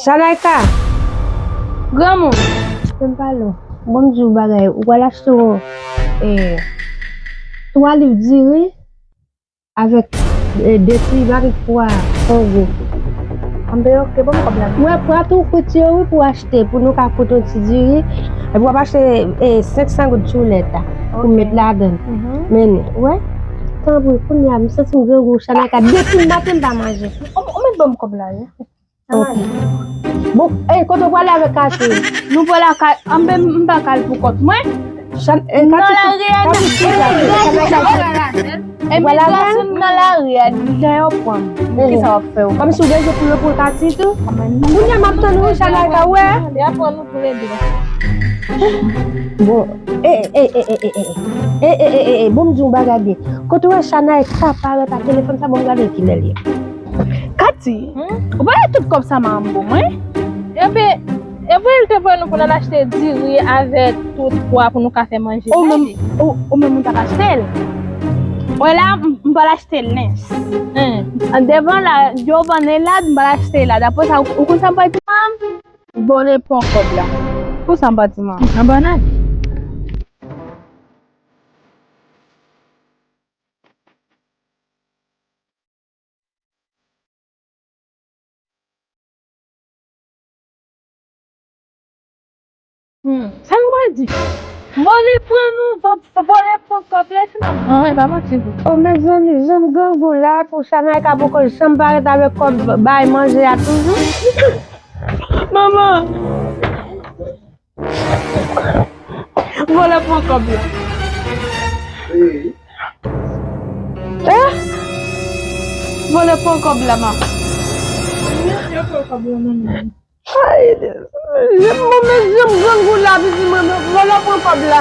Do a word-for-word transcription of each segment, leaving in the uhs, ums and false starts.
Shanayka! Granmoun! Fè m pale w. Bon, m di w bagay. Ou pral achte w, eh, twa liv diri avèk, eh, de ti barik pwa Kongo. Anben, ok, ban m kòb la. Wè, pran tou kwit yo, wi, pou achte, pou nou ka koute yon ti diri. Epi w ap achte, eh, senk san goud tchoulèt la, pou met ladan l. Mhm. Men, wè. Tanpri, kounye a, m santi m grangou, Shanayka. Depi maten, m pa manje. Ou, ou mèt ban m kòb la, wi. Ok. Bon, eh, kote w prale avèk Kati? Nou prale ak Ka-, anben, m pa ka al pou kont mwen. Nan lari a, nan lari a, imigrasyon nan lari a, lè yo pran m, kisa w ap fè w? Kòmsi w gen je pou yo pran Kati tou? Kounye a m ap tann ou, Shanayka, wè. Li ap pran nou toulède. Bon, eh, eh, eh, bon, m di yon bagay byen. Kote w wè Shanayka parèt ak telefòn sa, bon, m gade kilè l ye. Kati, ou pa wè tout kòb sa m anbo mwen? Epi, epi l te voye nou pou n al achte diri avèk tout pwa pou nou ka fè manje. Ou menm, ou, ou menm ou t ap achte l. Wè la, m, m pral achte l nens. Devan la, yo vann elad, m pral achte elad. Apre sa, ou, ou konn sa m pral di manman? Vòlè pran kòb la. Pou sa m pral di manman? Nan bannann. Hmm. Sa nou pral di? Vòlè pran nou, vò-, vòlè pran kòb la, se nan. An, e pa manti vre. O, mezanmi, jan m grangou la, pou Shanayka poko janm parèt avèk kòb bay manje a toujou. Manman! Vòlè pran kòb la. Eh? Vòlè pran kòb la, ma. Yo pran kòb la, manman. Ay, mwen menm, jan m grangou la, pitit mwen, vòlè pran kòb la.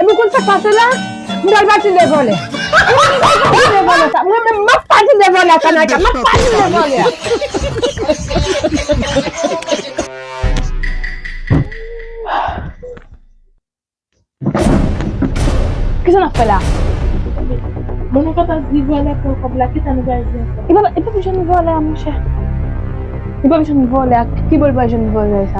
Epi w konn sa k pase la? M pral pati de vòlè. M pral pati de vòlè sa. Mwen menm, m ap pati de vòlè sa, Shanayka. M ap pati de vòlè a. Kisa n ap fè la? Bon, nou pa t ap di vòlè pran kòb la, kisa nou pral di ankò? Li pa, li p ap jwenn vòlè a, monchè. Li p ap jwenn vòlè a. Ki bò li pral jwenn vòlè sa?